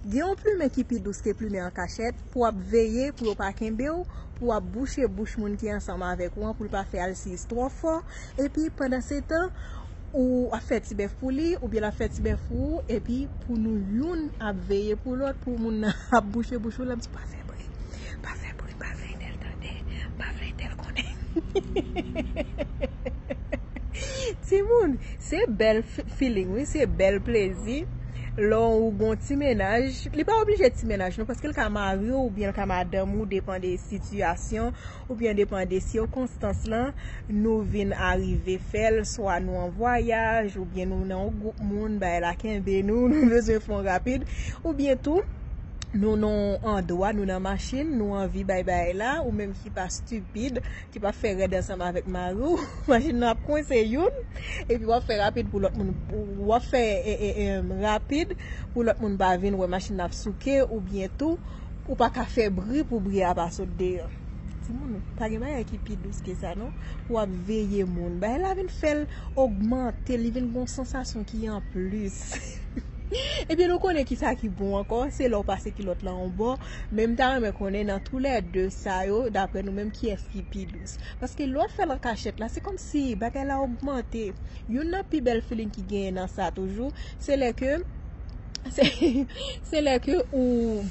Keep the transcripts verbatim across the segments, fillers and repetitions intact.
Gen yon plimen ki pi dous ke plimen an kachèt, pou w ap veye pou yo pa kenbe w, pou w ap bouche bouch moun ki ansanm avèk ou an, pou l pa fè alsiz twò fò. Epi, pandan se tan, ou ap fè ti bèf pou li, oubyen l ap fè ti bèf pou ou, epi pou nou youn ap veye pou lòt, pou moun nan ap bouche bouch ou, l ap di, "Pa fè bri, pa fè bri, pa fè entèl tande, pa fè entèl konnen." Timoun, se bèl f- feeling, wi, se bèl plezi. Lè ou gon ti mennaj, li pa oblije ti mennaj non, paske l ka mari w oubyen l ka madanm ou, depan de sitiyasyon oubyen depan de sikonstans lan, nou vin arive fè l, swa nou an vwayaj oubyen nou nan yon gwoup moun, bagay la kenbe nou, nou bezwen fè yon rapid, oubyen tou nou nan yon andwa, nou nan machin, nou anvi bay bagay la, ou menm ki pa stipid, ki pa fè rèd ansanm avèk mari w, machin nan ap kwense youn, epi w ap fè rapid pou lòt moun, w ap fè e, e, e, rapid pou lòt moun pa vin wè machin nan ap souke, oubyen tou, ou pa ka fè bri pou bri a pa sot deyò. Timoun, pa gen bagay ki pi dous ke sa non, pou w ap veye moun. Bagay la vin fè l ogmante, li vin gon sansasyon ki anplis. Epi nou konnen ki sa ki bon ankò, se lè w pase kilòt la yon bò, men m ta renmen konnen nan toulède sa yo, daprè nou menm, kiyès ki pi dous. Paske lè w ap fè l an kachèt la, se kòmsi bagay la ogmante. Youn nan pi bèl feeling ki genyen nan sa toujou, se lè ke, se, se lè ke ou,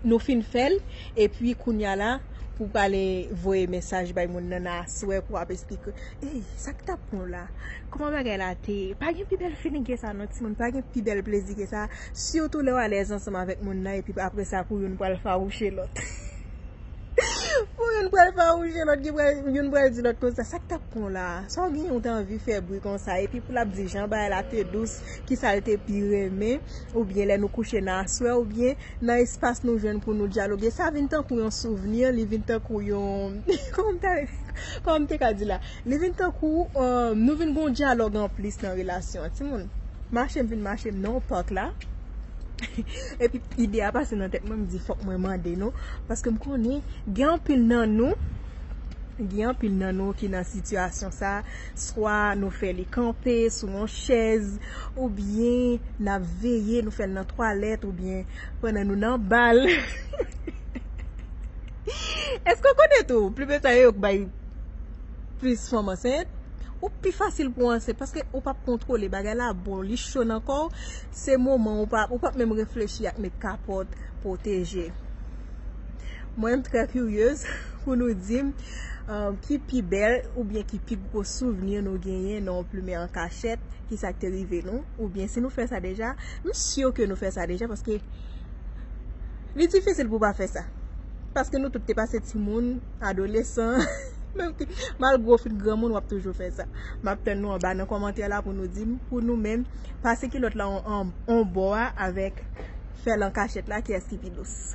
nou fin fè l, epi kounya la, pou prale voye mesaj bay moun nan nan aswè, pou ap esplike, "Ey, sa k t ap pran w la? Kòman bagay la te ye?" Pa gen pi bèl feeling ke sa non, timoun, pa gen pi bèl plezi ke sa, sitou lè w alèz ansanm avèk moun nan, epi apre sa, pou youn pral fawouche lòt. Pou youn pral fawouche lòt, ki pral, youn pral di lòt konsa, "Sa k t ap pran w la? Sa w genyen, ou te anvi fè bri konsa?" Epi pou l ap di jan bagay la te dous, ki sa l te pi renmen, oubyen lè nou kouche nan aswè, oubyen nan espas nou jwenn pou nou dyaloge. Sa vin tankou yon souvni, li vin tankou yon, kòman m ta, kòman m te ka di la? Li vin tankou, euh, nou vin gon dyalòg anplis nan relasyon an. Timoun, mache m vin mache m nan yon pak la. Epi ide a pase nan tèt mwen, m di, "Fòk mwen mande nou." Paske m konnen, gen anpil nan nou, gen anpil nan nou ki nan sitiyasyon sa, swa nou fè li kanpe sou yon chèz, oubyen n ap veye, nou fè l nan twalèt, oubyen pandan nou nan bal. Èske w konnen tou, plimen sa yo, yo k bay plis fanm ansent? Ou pi fasil pou ansent, paske ou p ap kontwole, bagay la bon, li cho nan kò w, se moman ou p ap, ou p ap menm reflechi ak met kapòt, pwoteje. Mwen, m trè kiryez pou nou di m, um, ki pi bèl oubyen ki pi gwo souvni nou genyen nan yon plimen an kachèt, ki sa k te rive nou, oubyen si nou fè sa deja, m si ke nou fè sa deja, paske li difisil pou pa fè sa. Paske nou tout te pase timoun, adolesan, menm ke, malgre w fin granmoun, w ap toujou fè sa. M ap tann nou anba nan kòmantè la pou nou di m, pou nou menm, pase kilòt la on, on, on bò a avèk fè l an kachèt la, kiyès ki pi dous?